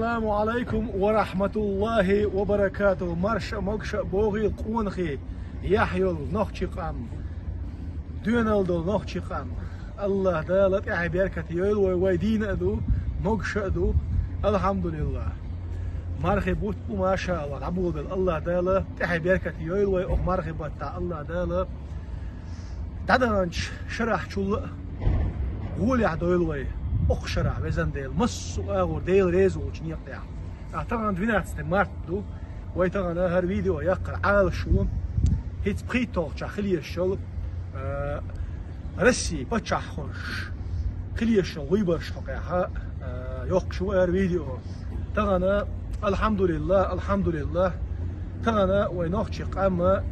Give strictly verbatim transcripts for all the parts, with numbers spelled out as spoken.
Ассаламу алайкум ва рахматуллахи ва баракатух. Марша а, могуша а богӀийла къонахий, яхь йолу нохчи къам, доьналла долу нохчи къам. Аллах Дала тӀаьхье беркат йойла вай, вай дийна а ду, могуша а ду. Алхьамдулиллах. Мархи бутт бу, маша Аллах, дӀаболабелла. Аллах Дала тӀаьхье беркат йойла вай, оху мархи баттахь Аллах Дала дӀадаханчу шарахь чул а гӀолехь дойла вай, окху шарахь, везан Дела, массо а агӀор Дела реза волчу некъа тӀехь. Ткъа тахана двенадцатый март ду, вай тахана хӀара видео яккхар Ӏалаш ву, хӀинца пхийтталгӀачохь хила езаш йолу, а, Россия паччахьхоша хила езаш йолу выбораш хьокъехь, а, йоккхуш ву хӀара видео. Тахана, алхьамдулиллах, алхьамдулиллах, тахана вай нохчи къам а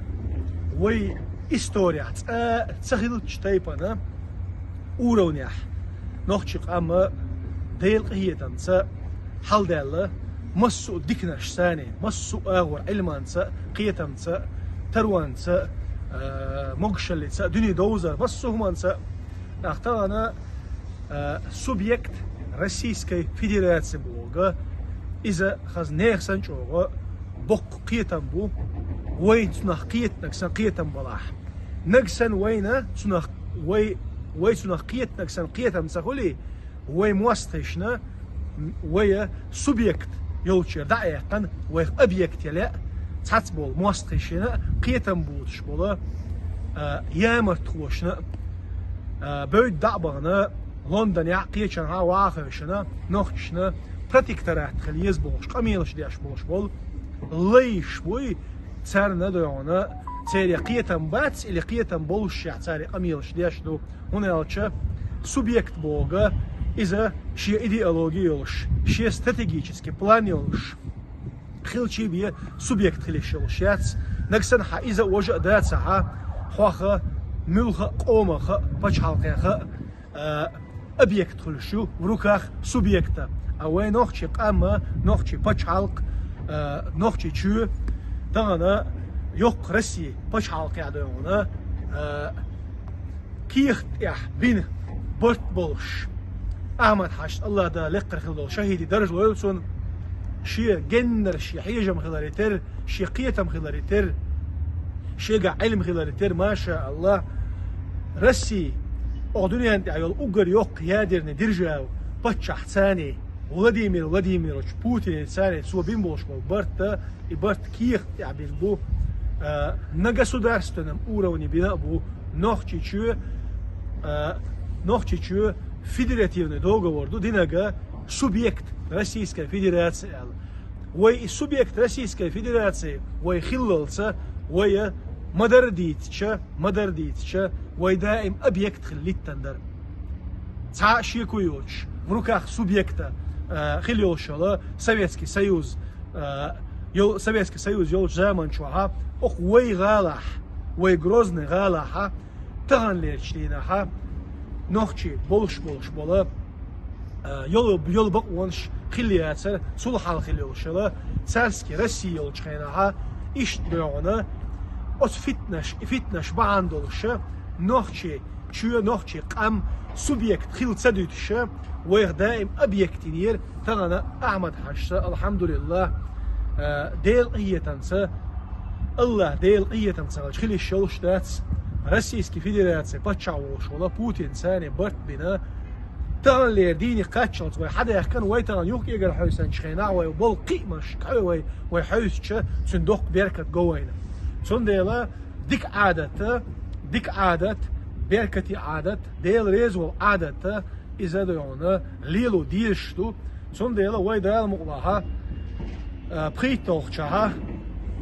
вай историяхь цкъа а ца хиллачу тайпана уровнехь нохчи къам а Делан къинхетамца хьалдаьлла, массо а диканаш санна, массо а агӀор Ӏилманца, кхетамца, таронца, а, могушаллица, дуьне довзар, массо а хӀуманца. Ткъа тахана, а, субъект Российской Федерации боху, иза хаза нехан санна чӀогӀа боккха кхетам бу, вайна цунах кхетанарг санна кхетам балахь. Нагахь санна вайна цунах, вай, вай цунах кхетанарг санна кхетам ца хуьлий, вай мостагӀашна, вай субъект йолчуьра дӀа а яьккхина, вайх объект яла лаьа, цхьацца болу мостагӀашна, кхетам боцуш болу, а, ямартхошна, а, бевдда дӀа а бахана, Лондонехь а, кхечанхьа а вахавешна, нохчашна протекторат хила еза бохуш, къамелаш деш болуш болу лайш буй, царна дуьхьал церан кхетам бац или кхетам боллушехь цара къамелаш деш ду. ХӀунда аьлча субъект боху, иза шен идеологи йолуш, шен стратегический план йолуш хилчий бен субъект хила йиш йолуш яц. Нагахь санна хьан иза а, важа а дацахь, хьох а, муьлхха а къомах а, пачхьалкхех а, а, объект хуьлуш ю в руках субъекта. А вай нохчи къам а, нохчи пачхьалкх а, нохчи чоь тахана йоккха Россия пачхьалкхехь дуьхьал, а, кехат тӀехь бина барт болуш, Ахьмад-Хьаьжас, Аллах Дала лекха хила долу шахӀидийн даржа лойла цунна, шен геннара шен хьежам хиларе терра, шен кхетам хиларе терра, шегахь Ӏилма хиларе терра, маша Аллах, Россия, оха дуьнен тӀехь йолу уггар йоккха ядерный держава, паччахь царний, Владимир Владимирович Путин царний, цо бина болуш болу барт, и барт кехат тӀехь бина бу, а, на государственном уровне бина а бу, Нохчийчоь, а, Нохчийчоь федеративный договор ду динарг субъект Российской Федерации аьлла. Вай и субъект Российской Федерации вай хиллалца, вай ма-дарра дийцича, ма-дарра дийцича, вай даим объект хила литтан дара. Цхьа а шеко йоцуш, в руках субъекта, а, хила йолуш йолу Советский Союз, а, йол-, Советский Союз йолчу заман чохь, окху вай гӀалахь, вай Грозный гӀалахь, таханлерчу дийнахь нохчий болуш болуш болу, а, йолу, йолу бакъонаш хила яцара, цул хьалха хила йолуш йолу царский Россия йолчу хенахь, иштта бохьана, оцу фитнаш, и фитнаш бахьана долуша, нохчий чоь, нохчий къам субъект хила ца дуьтуша, вайх даим объект йинера, тахана Ахьмад-Хьаьжас, алхьамдулиллах, а, Делан къинхетамца, Аллах Делан къинхетамца хилча хила йиш йолуш дац, Российский Федерацин паччахь волуш волу Путин царний барт бина, таханлера дийне кхаччалц вай хьадаьхкина, вай тахана юха кӀегар хьовсанчу хенахь, вай болу кхиамаш, кхьо вай, вай хьовсуча, цуьнан доккха беркат го вайна. Цундела дика Ӏадат, дика Ӏадат, беркате Ӏадат, Дела реза волу Ӏадат, иза дуьхьал лело дезаш ду. Цундела вай Дала мукъалахь, а, пхийтталгӀачохь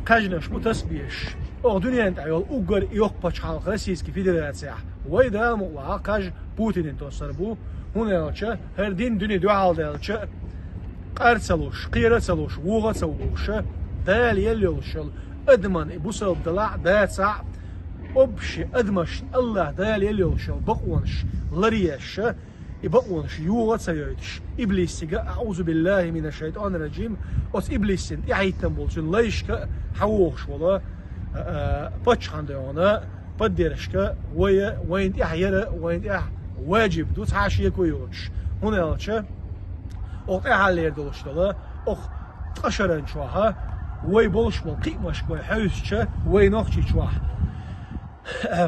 кхаьжнаш бу тасбехаш. Оха дуьнен тӀехь йолу уггар йоккха пачхьалкх Российский Федерацехь. Вай Дала мукъалахь кхаж Путинан тосар бу. ХӀунда аьлча хӀара дин дуьне дуьхьалдаьлча, къар ца луш, кхера ца луш, вогӀа ца вогӀуша, Дала елла йолуш йолу адаман и бусалба далахь а, дацахь а, общий адамашна Аллах Дала елла йолуш йолу бакъонаш ларъеш, и бакъонаш йогӀа ца йойтуш, иблисига, аӀузу биллахи мина шайтӀанир раджим, оцу иблисина тӀаьхьахӀиттина болу цуьнан лайшка хьан вогӀуш волу, а, а, паччахьан дуьхьал поддержка вай, вайна тӀехь яра, вайна тӀехь важиб ду, цхьа а шеко йоцуш. ХӀунда аьлча оха тӀаьхьаллера долуш долу Ох, ткъа шеран чохь вай болуш болу кхиамашка вай хьаьвсича, вай Нохчийчохь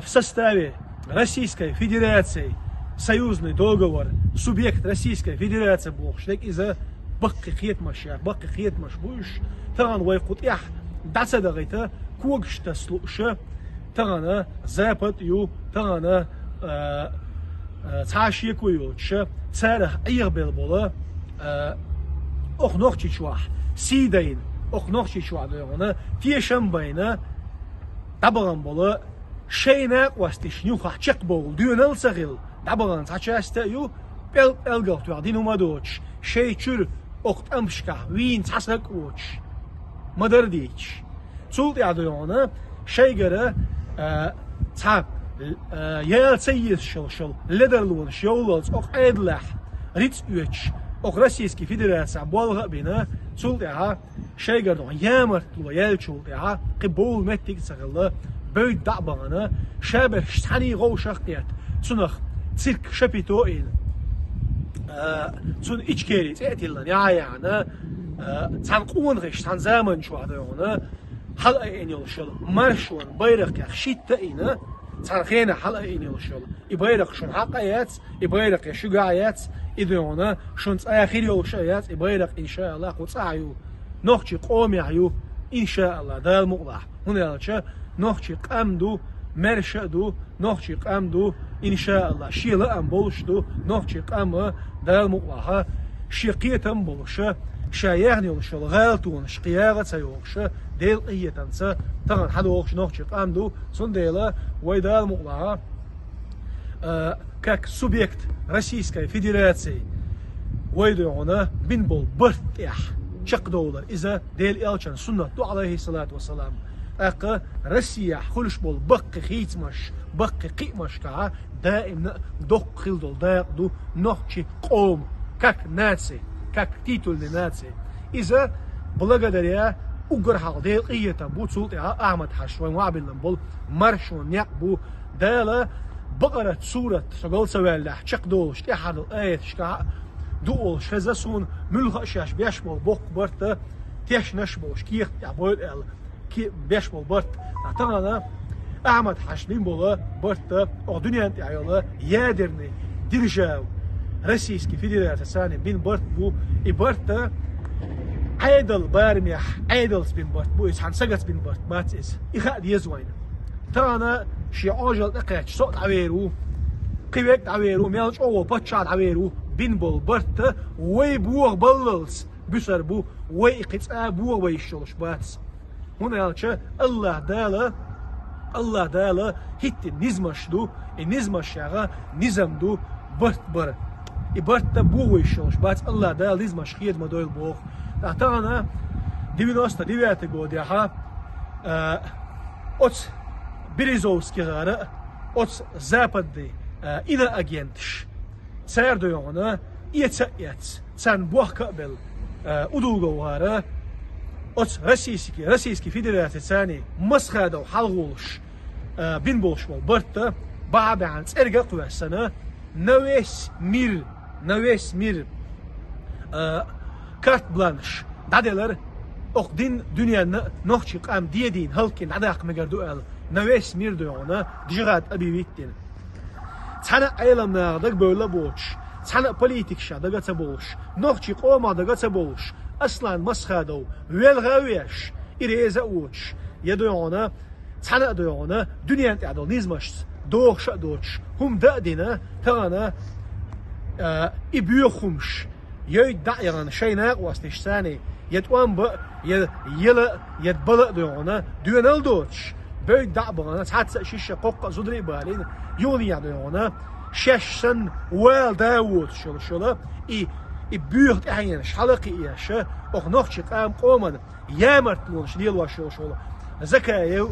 в составе Российской Федерации союзный договор, субъект Российская Федерация бохуш дерг иза баккхий кхетамаш яц, баккхий кхетамаш бу уьш. Тахана вай кху тӀехь дӀа ца дахийта, когаш таса лууша, тахана Запад ю, тахана, а, а, цхьа шеко йоцуша, царах Ӏехабелла болу, а, оху Нохчийчохь сий дайна, оху Нохчийчохь дойгӀана, тешам байна, дӀабахана болу шайн накъосташна юххехь чекхбовла доьналла ца хилла, дӀабахана цхьа часть а ю, пӀел-, пӀелгалх тоьхна дина хӀума доцуш, шайн чуьра оху тӀамашкахь вийна цхьа саг а воцуш, ма-дарра дийцича. Цул тӀаьхьа дойгӀана шайгара, а, цхьа, а, яла ца езаш йолуш йолу ледарлонаш йовллалц оху Ӏедалехь рицкъ оьцуш, оху Российский Федерацехь болх а бина, цул тӀаьхьа шайгара дохьа ямартло яьллачул тӀаьхьа кхин бовла меттиг а ца хилла, бевдда дӀа а бахана, шаберш цхьаьний гӀовшах а кхетта, цунах цирк Шапито а йина, а, цунна Ичкери цӀе а тиллина, яхь а яхьна, а, цхьана къонахаша цхьана заманчохь дойгӀана, хьала а айина йолуш йолу маршонан байракхех шийтта а йина, цхьана хенахь хьала а айина йолуш йолу. И байракх шуна хьакъ а яц, и байракх я шуьгахь а яц, и дойгӀана шуна цкъа а хир йолуш а яц, и байракх, иншааллахӀ, кху цӀахь ю, нохчийн къомехь ю, иншааллахӀ, Дала мукъалахь. ХӀунда аьлча нохчийн къам ду, маьрша а ду, нохчийн къам ду, иншааллахӀ, шен лаам болуш ду, нохчийн къам а, Дала мукъалахь, шен кхетам а болуша, ша яьхна йолуш йолу гӀалатонаш кхин ягӀа а ца йохуша, Делан къинхетамца тахана хьадохуш нохчийн къам ду, цундела вай Дала мукъалахь, а, как субъект Российской Федерации, вай дойгӀана бина болу барт тӀехь чекхдовлар иза Делан элчан суннат ду, Ӏалайхиссалату вассалам. ТӀаккха Россияхь хуьлуш болу баккхий хийцамаш, баккхий кхиамашкахь даимна а доккха хила долу дакъа ду нохчийн къоман, как нация, как титульная нация. Иза благодаря уггар хьалха Делан къинхетам бу, цул тӀаьхьа Ахьмад-Хьаьжас вайн вахьабиллина болу маршонан некъ бу. Дала Бакъарат сурат, со гал ца ваьллехь, чекхдолуш тӀаьххьара долу аяташкахь а ду олуш хеза суна, муьлхха а шаьш беш болу боккха барт а, тешнаш а болуш, кехат тӀехь бойла аьлла, ке-, беш болу барт. Ткъа тахана Ахьмад-Хьаьжас бина болу барт а, оха дуьнен тӀехь йолу ядерный держава Российский Федераци царна бина барт бу. И барт а Ӏедал барамехь, Ӏедалца бина барт бу, иза цхьана сагаца бина барт бац иза. И хаа деза вайна. Тахана шен Ӏожалла тӀекхаьчча со а дӀавер ву, кхин верг а дӀавер ву, мел чӀогӀа паччахь а дӀавер ву, бина болу барт а вай бохабаллалц буьсур бу, вай и кхин цкъа а бохабан йиш йолуш бац. ХӀунда аьлча АллахӀ Дала, АллахӀ Дала хӀиттина низамаш ду, и низамаш яха низам ду барт бар. И барт а бохабан йиш йолуш бац, АллахӀ Дала низамаш хеда ма дойла боху. Ткъа тахана девяносто девятый годехь, а, оцу Березовскийгара, оцу западный, а, иноагенташ, цара дойгӀана эца а эцна, царна бохка а белла, а, Удугов гӀара, оцу Российский, Российский Федераци царна Масхадов хьалхаволуш, а, бина болуш болу барт а бахьа а баьхьна цӀерга а кхоьссина, на весь мир, на весь мир, а, карт-бланш дӀаделара, оха дин дуьненна а нохчийн къам дедийна хӀаллакьхина дӀадаккха мегар ду аьлла, на весь мир дойгӀана джихад объявить дина. Цхьана а Ӏеламнаха дага бевлла а боцуш, цхьана а политикаша дага а ца бовлуш, нохчийн къомах дага а ца бовлуш, Аслан Масхадов велха а веш, и реза а воцуш, я дойгӀана, цхьана а дойгӀана, дуьнен тӀехь долу низамашца дохуш а доцуш, хӀума дан а дина, тахана, а, и боьха хӀумаш йовда дӀа а яхана шайн накъосташца царна, я тӀом бан а, я яла а, я бала а дойгӀана, доьналла а доцуш, бевдда дӀа а бахана, цхьацца а шиша, кхоккха а зударий а балийна, юханехьа дойгӀана, шаьш санна вала да а воцуш йолуш йолу, и, и боьха тӀаьхьенаш хьала а кхиъеш, оха нохчийн къам-, къоман ямартлонаш лелош йолуш волу Закаев,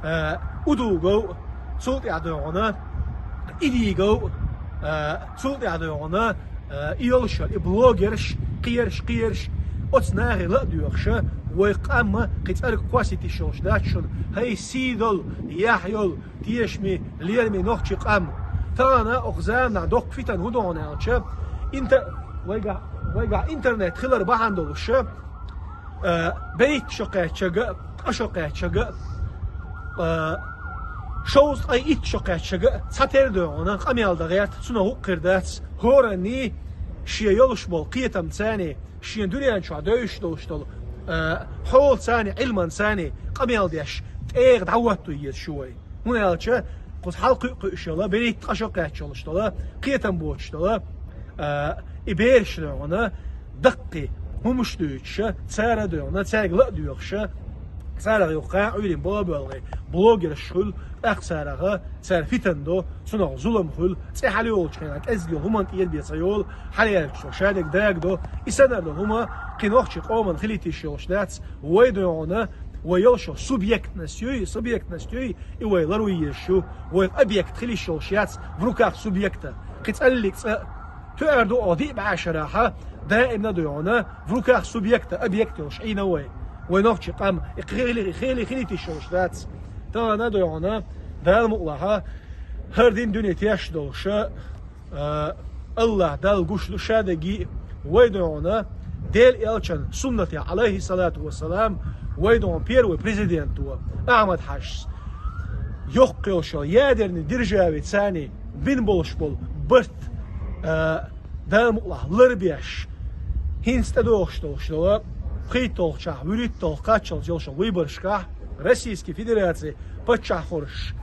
а, Удугов, цул тӀаьхьа дойгӀана Идигов, а, цул тӀаьхьа дойгӀана, а, и йолуш йолу, и блогерш, кхераш, кхераш, оцу нахе ла а доьхуша, вай къамма кхин цӀерга кхоссийта йиш йолуш дац шуна, хӀай сий долу, яхь йолу, тешаме, лераме нохчийн къам. Тахана оха заманахь доккха фитан хӀун ду хьуна аьлча, инта вайгахь Вайгахь интернет хилар бахьана долуш, а, берхӀитта шо кхаьчча а, ткъа шо кхаьчча а, а, шовзткъе итт шо кхаьчча а цхьатерра а догӀана къамел дан гӀерта, цунах хӀуъа хир дац, хӀоранний шен йолуш болу кхетамца, шен дуьнен чохь девзаш долуш долу, а, хьолаца, Ӏилманца къамел деш, тӀегӀа дӀахӀотто еза шу вай. ХӀунда аьлча кхуза хьалакхуьу-кхуьуш йолу, берхӀитта ткъа шо кхаьчча йолуш долу, кхетам боцуш долу, а, и бераш а догӀана даккхий хӀумаш дуьйцуш, цара а догӀана, цаьрга ла а доьхуш, царах юха кхин а Ӏуьйрина бала боьлхий блогерш хуьлу, тӀаккха царах цара фитна до, цунах зулам хуьлу, цӀе хьалайолучу хенахь кӀезиг йолу хӀуманна тӀера бен ца йолу, хьалаьрча цо шадерг дагадо. И санна долу хӀума кхин нохчийн къоманна хилийта йиш йолуш дац, вай а догӀана, вай йолуш йолу субъектность юй, субъектность юй, и вай ларъян езаш ю, вай объект хила йиш йолуш яц в руках субъекта, кхин цӀаллиг цӀа а. Тоьар ду оха диъ бӀе шарахь, даимна а догӀана, в руках субъекта объект йолуш Ӏийна вай. Вай нохчийн къам, и хили, и хили, хилийта йиш йолуш дац. Тахана а догӀана, Дала мукъалахь, хӀара дин дуьне тешаш долуш, а, АллахӀ Далла гуш ду шадерг а, вай а догӀана, Делан элчан суннатехь, Ӏалайхи салату вассалам, вай а догӀана, первый президент ву Ахьмад-Хьаьжас йоккха йолуш йолу ядерный державица бина болуш болу барт, а, Дала мукъалахь ларбеш, хӀинца тӀедогӀуш долуш долу, пхийтталгӀачохь, вуьрхӀитталгӀа кхаччалц йолуш йолу выборашкахь Российский Федерацин паччахьхоша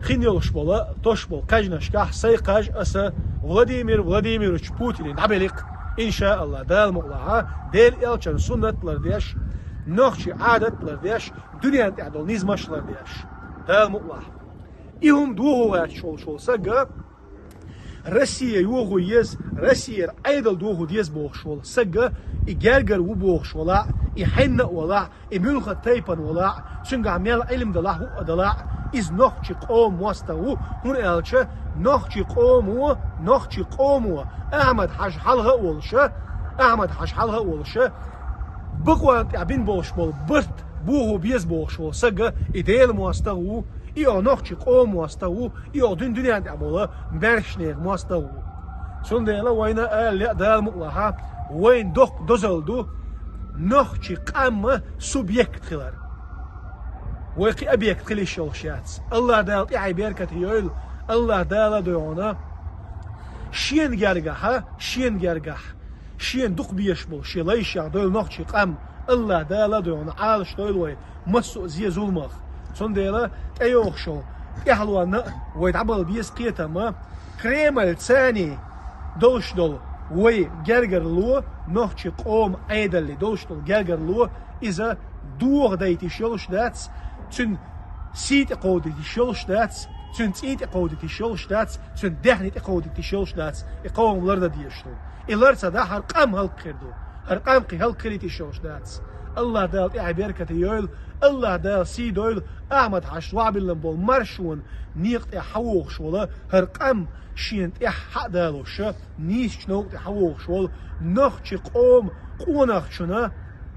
хин йолуш болу, тосуш болу кхаьжнашкахь сайн кхаж аса Владимир Владимирович Путине дӀабели-кх, иншааллахӀ, Дала мукъалахь, Делан элчан суннат лардеш, нохчийн Ӏадат лардеш, дуьнен тӀехь долу низамаш лардеш, Дала мукъалахь. И хӀума дохо гӀерташ волуш волу саг Россия йохо еза, Россияра Ӏедал дохо деза бохуш волу саг, и гергара ву бохуш валахь, и хьенна а валахь, и муьлхха тайпана валахь, цуьнгахь мел Ӏилма далахь, хӀуъа далахь, иза нохчийн къоман мостагӀ ву, хӀунда аьлча нохчийн къомо, нохчийн къомо Ахьмад-Хьаьжа хьалха а волуш, Ахьмад-Хьаьжа хьалха а волуш, бакъонна тӀехь бина болуш болу барт бохо беза бохуш волу саг, и Делан мостагӀ ву, и оха нохчийн къоман мостагӀ ву, и оха дуьнен тӀехь болу маьршачу нехан мостагӀ ву. Цундела вайна ала лаьа Дала мукъалахь, вайна доккха дозалла ду нохчийн къаман субъект хилар. Вай кхин объект хила йиш йолуш яц. АллахӀ Дала тӀаьхье беркате йойла, АллахӀ Дала а догӀана, шена гергахь, шена гергахь, шена дукха безаш болу шен лайшех дойла нохчийн къам, АллахӀ Дала а догӀана, Ӏалашдойла вай массо а зе-зуламах. Цундела тӀейогӀуш йолу тӀаьхьалонна а вай дӀабала беза кхетам а, Кремльца долуш долу вай гергарло, нохчийн къоман Ӏедалле долуш долу гергарло, иза дохо дайта йиш йолуш дац, цуьнан сий тӀе кховдийта йиш йолуш дац, цуьнан цӀий тӀе кховдийта йиш йолуш дац, цуьнан даьхни тӀе кховдийта йиш йолуш дац, и къоман лардан дезаш ду. И лар ца дахь, хӀара къам хӀаллакьхир ду. ХӀара къам кхин хӀаллакьхилийта йиш йолуш дац. АллахӀ Дала тӀаьхье беркате йойла, АллахӀ Дала сий дойла Ахьмад-Хьаьжас охьабиллина болу маршонан некъа тӀе хьавогӀуш волу хӀара къам, шена тӀехь хьа а далош, нийсачу новкъа тӀе хьавогӀуш волу нохчийн къоман къонахчунна,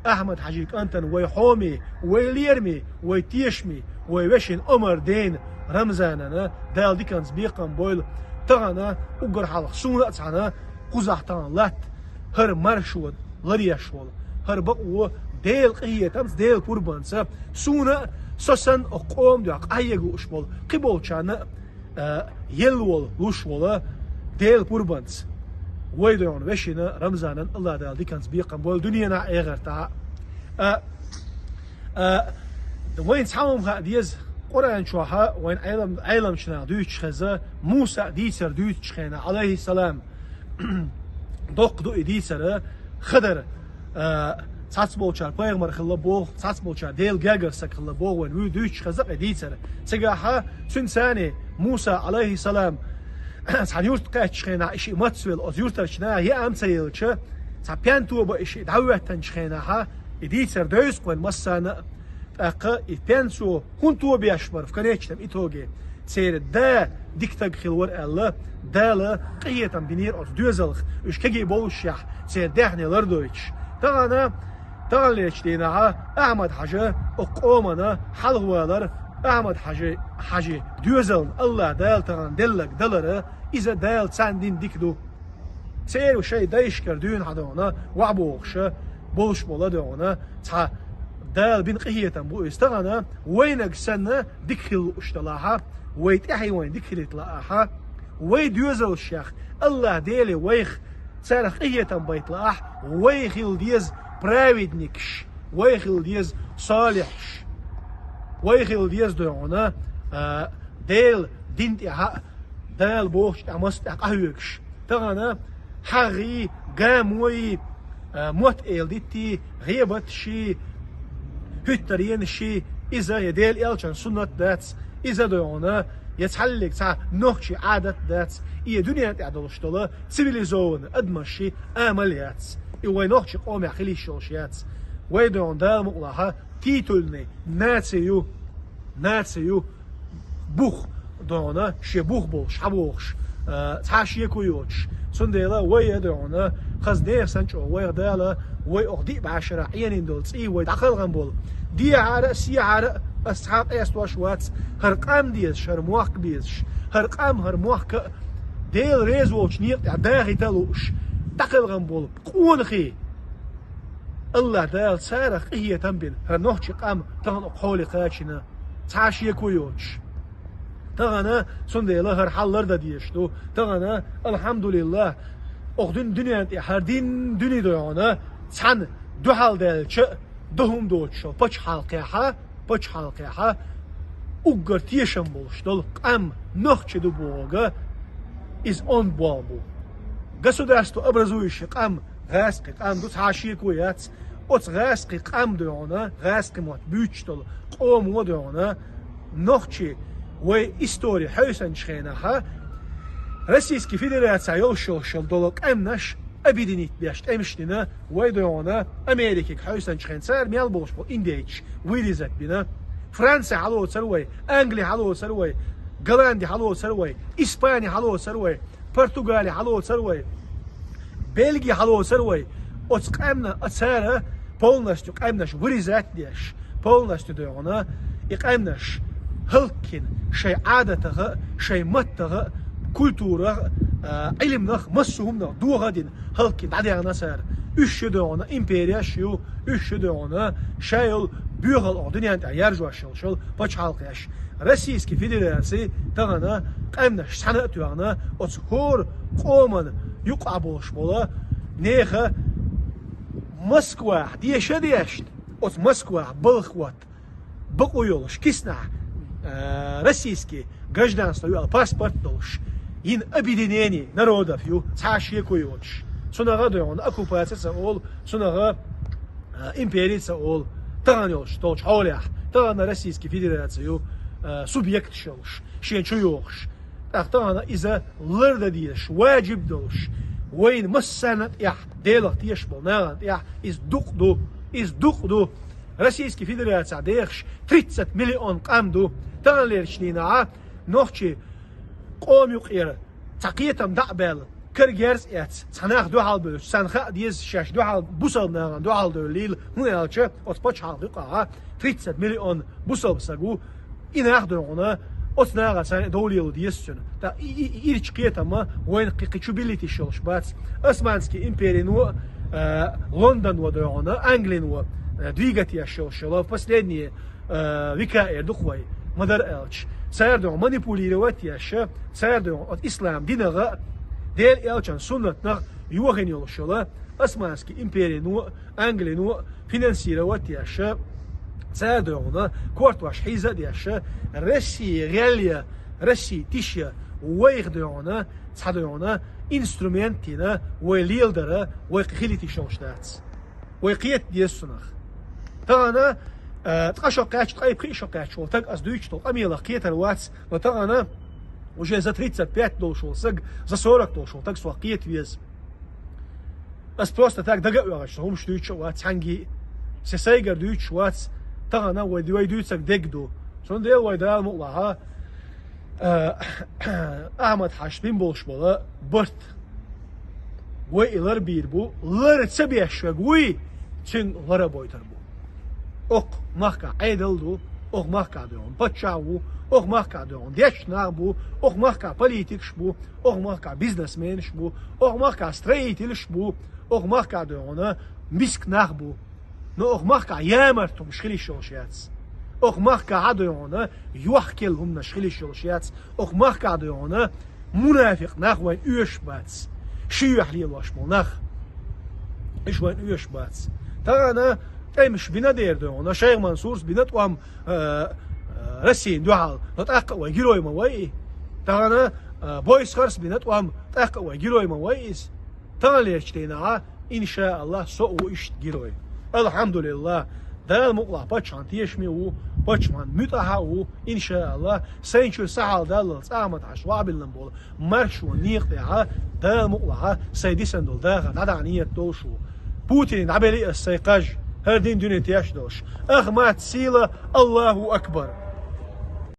Ахьмад-Хьаьжин кӀантана, вай хьоме, вай лераме, вай тешаме, вай вешин Омар дена Рамзанана Дала диканца бекхам бойла. Тахана уггар хьалха суна а цхьаьна кхузахь тахана латта хӀара маршо ларъеш волу, хӀара бакъо Делан къинхетамца, Делан пурбанца, суна а, со санна, оцу къоман дуьхьа къахьега лууш болу кхиболчарна а, а, елла волу, луш волу Делан пурбанца. Вай догӀана вешина Рамзанан АллахӀ Дала диканца бекхам бойла дуьненахь а, эхартахь а. А, а, вайна цхьа хӀума хаа деза, Къуръан чохь вайна Ӏелам-, Ӏеламчу наха дуьйцуш хеза, Муса дийцар дуьйцучу хенахь, Ӏалайхиссалам, доккха ду и дийцар, Хадар, а, цхьацболчара пайхамар хилла боху, цхьацболчара Делан гергара саг хилла боху, вайна вуьй дуьйцуш хеза и дийцар. Цигахь цуьнан царна Муса, Ӏалайхиссалам, цхьана юрта кхаьччу хенахь, и шиъ мацвелла, оцу юьртарчу наха еа ма ца елча, цхьа пен тоба и шиъ дӀахӀоьттинчу хенахь, и дийцар девза-кх вайна массарна а. ТӀаккха и пен цо хӀунда тобеш бара в конечном итоге? Церан да дика стаг хилла вара аьлла, Дала къинхетам бинера оцу доьзалх, уьш кегий боллушехь, церан даьхни лардойтуш. Тахана, таханлерчу дийнахь Ахьмад-Хьаьжа оцу къомана хьалхавалар, Ахьмад-Хьаьжи, Хьаьжин доьзална АллахӀ Дала тахана делларг далар, иза Дала царна дина дика ду. Церан шайн дайшкара дуьйна хьа догӀана, ваӀ бохуша, болуш бола догӀана, цхьа Дала бина къинхетам бу иза тахана, вайнаг санна дика хила лууш далахьа, вай тӀаьхье вайн дика хилийта лаахьа, вай доьзалшех, Аллах Деле вайх, царах къинхетам байта лаахь, вай хила деза праведникаш, вай хила деза солихьаш, вай хила деза догӀана, а, Дела дин тӀехьа, Дала бохучу тӀехь массо а тӀехь къахьоьгуш. Тахана хьагӀий, гамой, а, мотт эладитий, гӀебаташий, хӀуьттаренаший, иза я Дела элчан суннат дац, иза догӀана, я цхьаллиг цхьа нохчий Ӏадат дац, и дуьнен тӀехь долуш долу цивилизованный адамашший амал яц. И вай нохчий къомехь хила йиш йолуш яц. Вай догӀана Дала мукъалахьа титульный наци ю, наци ю, бух догӀана, шен бух болуш, хьабохуш, а, цхьа шеко йоцуш. Цундела вай а догӀана, хаза нехан санна чӀогӀа вайх Дала, вай оха диъ бӀе шарахь Ӏенийна долу цӀий вай дӀакхалхам болу. Дехьара а, сехьара а, ас цхьа а къестош вац, хӀара къам дезаш, хӀара мохк безаш, хӀара къам, хӀара мохк а Дела реза волчу некъа тӀехь дахийта а лууш, дӀакхалхам болу къонахий. Аллах Дала царах къинхетам бина, хӀара нохчий къам тахана окху хьоле кхачийна, цхьа а шеко йоцуш. Тахана, цундела хӀара хьал лардан дезаш ду. Тахана, алхьамдулиллах, окху дуьн-, дуьнен тӀе хӀара дин дуьне догӀана, цхьаьна дуьхьал даьлча а, ду хӀума доцуш йолу пачхьалкхехьа, пачхьалкхехьа, уггар тешам болуш долу къам нохчий ду бохург, иза онда болх бу. Государство образующий къам гӀазкхи къам ду, цхьа а шеко яц. Оцу гӀазкхи къам догӀана, гӀазкхи мотт буьйцуш долу къомо догӀана, нохчий вай истори хьевсанчу хенахьа, Российский Федерацехь йолуш йолуш долу къаьмнаш объединить беш тӀемаш дина, вай догӀана Америкиг хьевсанчу хенахь цара мел болуш болу индейцаш вырезать бина. Франци хьалоцура вай, Англи хьалоцура вай, Голланди хьалоцура вай, Испани хьалоцура вай, Португали хьалоцура вай, Бельги хьалоцура вай. Оцу къаьмна а цара полностью къаьмнаш вырезать деш, полностью догӀана и къаьмнаш хӀаллакьхина, шайн Ӏадатах а, шайн маттах а, культурах а, а, Ӏилманах, массо а хӀуманах дохо а дина, хӀаллакьхина дӀадаьхна цара. Уьш ю догӀана империяш ю, уьш ю догӀана ша йолу боьхалла оха дуьнен тӀехь яржош йолуш йолу пачхьалкхеш. Российский Федераци тахана къаьмнаш цхьаьна а тоьхна, оцу хӀора къоман юкъахь болуш болу нехан Москвахь деша а дешна, оцу Москвахь балха хӀотта бакъо йолуш, киснахь, а, российский гражданство ю аьлла паспорт долуш, йина объединение народов ю, цхьа а шеко йоцуш. Цунах а догӀана оккупаци ца олу, цунах а, а, импери ца олу. Тахана йолуш долчу хьолехь, тахана Российский Федераци ю, а, субъекташ йолуш, шен чу йохуш. ТӀаккха тахана иза лардан дезаш, важиб долуш, вайна массарна а тӀехь, Делах тешаш болу нахана тӀехь иза дукъ ду, иза дукъ ду. Российский Федерацехь дехаш тридцать миллион къам ду. Таханлерчу дийнахьа нохчий къома юкъера цхьа кхетам дӀа а баьлла, кара герз эцна, цхьа нах дуьхьал бевлча, царна хаа деза шаьш дуьхьал, бусалба нахана дуьхьал девллийла, хӀунда аьлча оцу пачхьалкхан юкъахь тридцать миллион бусалба саг ву, и нах догӀана, оцу нахана санна довлийло деза цуьнан. ТӀаккха и, и, и ирча кхетам а вайна кхин, кхин чу биллийташ йолуш бац. Османский империно а, а, Лондоно догӀана, Англино а, а, двигать еш йолуш йолу последние, а, века эр ду-кх вай, ма-дарра аьлча. Цара догӀана манипулировать еш, цара догӀана оцу ислам динах а, Делан элчан суннатах а йохийна йолуш йолу Османский империно а, Англино а финансировать еш, цара догӀана кортош хьийза а деш, Россия гӀелъя, Россия тиша, вайх догӀана, цхьа догӀана инструмент йина, вай леладара, вай кхин хилийта йиш йолуш дац. Вай кхета деза цунах. Тахана, а, ткъа шо кхаьчча, ткъе пхиъ шо кхаьчча волу таг ас дуьйцуш долу къамелах кхетар вац, но тахана уже за тридцать пять долуш волу саг, за сорок долуш волу таг сох кхета веза. Ас просто так дага а оьгӀуш, хӀумаш дуьйцуш а вац цхьаьнгге а. Се сайгара дуьйцуш вац, тахана вай, вай дуьйцург дерг ду. Цундела вай Дала мукъалахь, а, Ахьмад-Хьаьжас бина болуш болу барт. Вай и ларбийр бу, лар ца беш верг вуй, цуьнга лар а бойтур бу. Окху махкахь Ӏедал ду, Оха махкахь дуй хьуна паччахь ву, оха махкахь дуй хьуна дешна нах бу, оха махкахь политикаш бу, оха махкахь бизнесменаш бу, оха махкахь строителаш бу, оха махкахь дуй хьуна миска нах бу. Но оха махкахь ямарта хӀумаш хила йиш йолуш яц. Оха махкахь а дуй хьуна йохкелла хӀуманаш хила йиш йолуш яц. Оха махкахь дуй хьуна мунафикъ нах вайн оьшуш бац. Ши юьхь лелош болу нах. Иш вайн оьшуш бац. Тахана тӀемаш бина дера дуй хьуна, Шайх Мансурс бина тӀом, э, э, Россин дуьхьал, но тӀаккха а вай герой ма вай и. Тахана, э, Бойсхарс бина тӀом, тӀаккха а вай герой ма вай иза. Таханлерчу дийнахьа, иншааллах, со а ву иштта герой. Алхьамдулиллах, Дала мукъалахь паччахьан тешаме а ву, паччахьан муьтӀахь а ву, иншааллах, сайна чуьра сахьал даллал цӀа Ахьмад-Хьаьжа ваӀабиллина болу маршонан некъа тӀехь, Дала мукъалахь, сайн дисина долу дахар дӀадахьа ниет долуш ву. Путине дӀабели ас сайн кхаж, хӀара дин дуьне теш долуш. Ахмат, сила, Аллаху акбар!